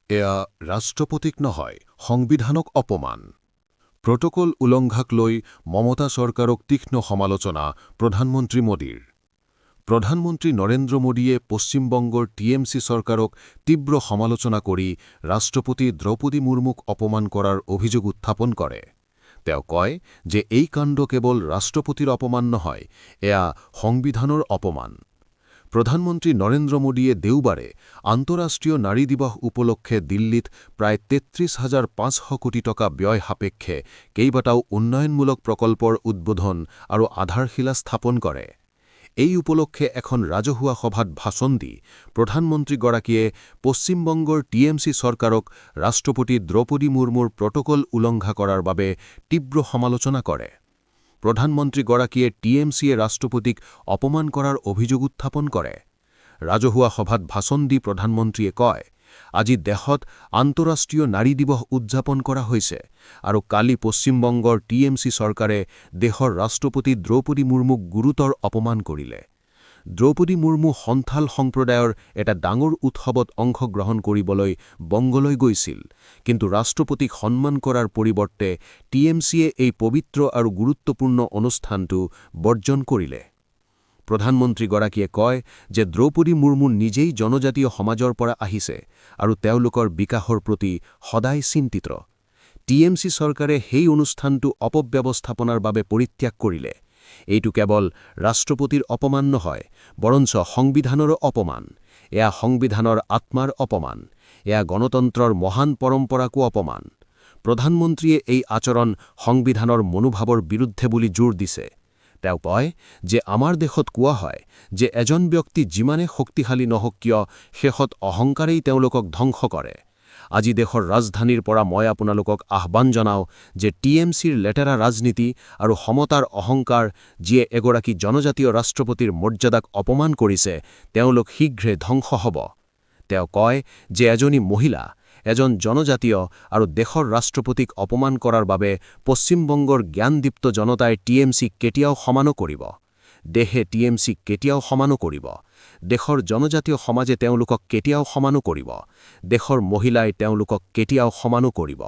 এয়া ৰাষ্ট্ৰপতিক নহয়, সংবিধানক অপমান। প্ৰট'কল উলংঘাক লৈ মমতা চৰকাৰক তীক্ষ্ণ সমালোচনা প্ৰধানমন্ত্ৰী মোদীৰ। প্ৰধানমন্ত্ৰী নৰেন্দ্ৰ মোদীয়ে পশ্চিমবংগৰ টিএমচি চৰকাৰক তীব্ৰ সমালোচনা কৰি ৰাষ্ট্ৰপতি দ্ৰৌপদী মুৰ্মুক অপমান কৰাৰ অভিযোগ উত্থাপন কৰে। তেওঁ কয় যে এই কাণ্ড কেৱল ৰাষ্ট্ৰপতিৰ অপমান নহয়, এয়া সংবিধানৰ অপমান। প্ৰধানমন্ত্ৰী নৰেন্দ্ৰ মোদীয়ে দেওবাৰে আন্তঃৰাষ্ট্ৰীয় নাৰী দিৱস উপলক্ষে দিল্লীত প্ৰায় 33,500 কোটি টকা ব্যয় সাপেক্ষে কেইবাটাও উন্নয়নমূলক প্ৰকল্পৰ উদ্বোধন আৰু আধাৰশিলা স্থাপন কৰে। এই উপলক্ষে এখন ৰাজহুৱা সভাত ভাষণ দি প্ৰধানমন্ত্ৰীগৰাকীয়ে পশ্চিমবংগৰ টিএমচি চৰকাৰক ৰাষ্ট্ৰপতি দ্ৰৌপদী মুৰ্মুৰ প্ৰট'কল উলংঘা কৰাৰ বাবে তীব্ৰ সমালোচনা কৰে। প্ৰধানমন্ত্ৰীগৰাকীয়ে টিএমচিয়ে ৰাষ্ট্ৰপতিক অপমান কৰাৰ অভিযোগ উত্থাপন কৰে। ৰাজহুৱা সভাত ভাষণ দি প্ৰধানমন্ত্ৰীয়ে কয়, আজি দেশত আন্তঃৰাষ্ট্ৰীয় নাৰী দিৱস উদযাপন কৰা হৈছে আৰু কালি পশ্চিমবংগৰ টিএমচি চৰকাৰে দেশৰ ৰাষ্ট্ৰপতি দ্ৰৌপদী মুৰ্মুক গুৰুতৰ অপমান কৰিলে। দ্ৰৌপদী মুৰ্মু সন্থাল সম্প্ৰদায়ৰ এটা ডাঙৰ উৎসৱত অংশগ্ৰহণ কৰিবলৈ বংগলৈ গৈছিল, কিন্তু ৰাষ্ট্ৰপতিক সন্মান কৰাৰ পৰিৱৰ্তে টিএমচিয়ে এই পবিত্ৰ আৰু গুৰুত্বপূৰ্ণ অনুষ্ঠানটো বৰ্জন কৰিলে। প্ৰধানমন্ত্ৰীগৰাকীয়ে কয় যে দ্ৰৌপদী মুৰ্মু নিজেই জনজাতীয় সমাজৰ পৰা আহিছে আৰু তেওঁলোকৰ বিকাশৰ প্ৰতি সদায় চিন্তিত। টিএমচি চৰকাৰে সেই অনুষ্ঠানটো অপব্যৱস্থাপনাৰ বাবে পৰিত্যাগ কৰিলে। এইটো কেৱল ৰাষ্ট্ৰপতিৰ অপমান নহয়, বৰঞ্চ সংবিধানৰো অপমান। এয়া সংবিধানৰ আত্মাৰ অপমান। এয়া গণতন্ত্ৰৰ মহান পৰম্পৰাকো অপমান। প্ৰধানমন্ত্ৰীয়ে এই আচৰণ সংবিধানৰ মনোভাৱৰ বিৰুদ্ধে বুলি জোৰ দিছে। তেওঁ কয় যে আমাৰ দেশত কোৱা হয় যে এজন ব্যক্তি যিমানে শক্তিশালী নহওক কিয়, শেষত অহংকাৰেই তেওঁলোকক ধ্বংস কৰে। আজি দেশৰ ৰাজধানীৰ পৰা মই আপোনালোকক আহ্বান জনাওঁ যে টিএমচিৰ লেতেৰা ৰাজনীতি আৰু ক্ষমতাৰ অহংকাৰ, যিয়ে এগৰাকী জনজাতীয় ৰাষ্ট্ৰপতিৰ মৰ্যাদাক অপমান কৰিছে, তেওঁলোক শীঘ্ৰে ধ্বংস হ'ব। তেওঁ কয় যে এজনী মহিলা, এজন জনজাতীয় আৰু দেশৰ ৰাষ্ট্ৰপতিক অপমান কৰাৰ বাবে পশ্চিমবংগৰ জ্ঞানদীপ্ত জনতাই টিএমচিক কেতিয়াও ক্ষমা নকৰিব। দেশে টিএমচিক কেতিয়াও ক্ষমা নকৰিব। দেশৰ জনজাতীয় সমাজে তেওঁলোকক কেতিয়াও ক্ষমা নকৰিব। দেশৰ মহিলাই তেওঁলোকক কেতিয়াও ক্ষমা নকৰিব।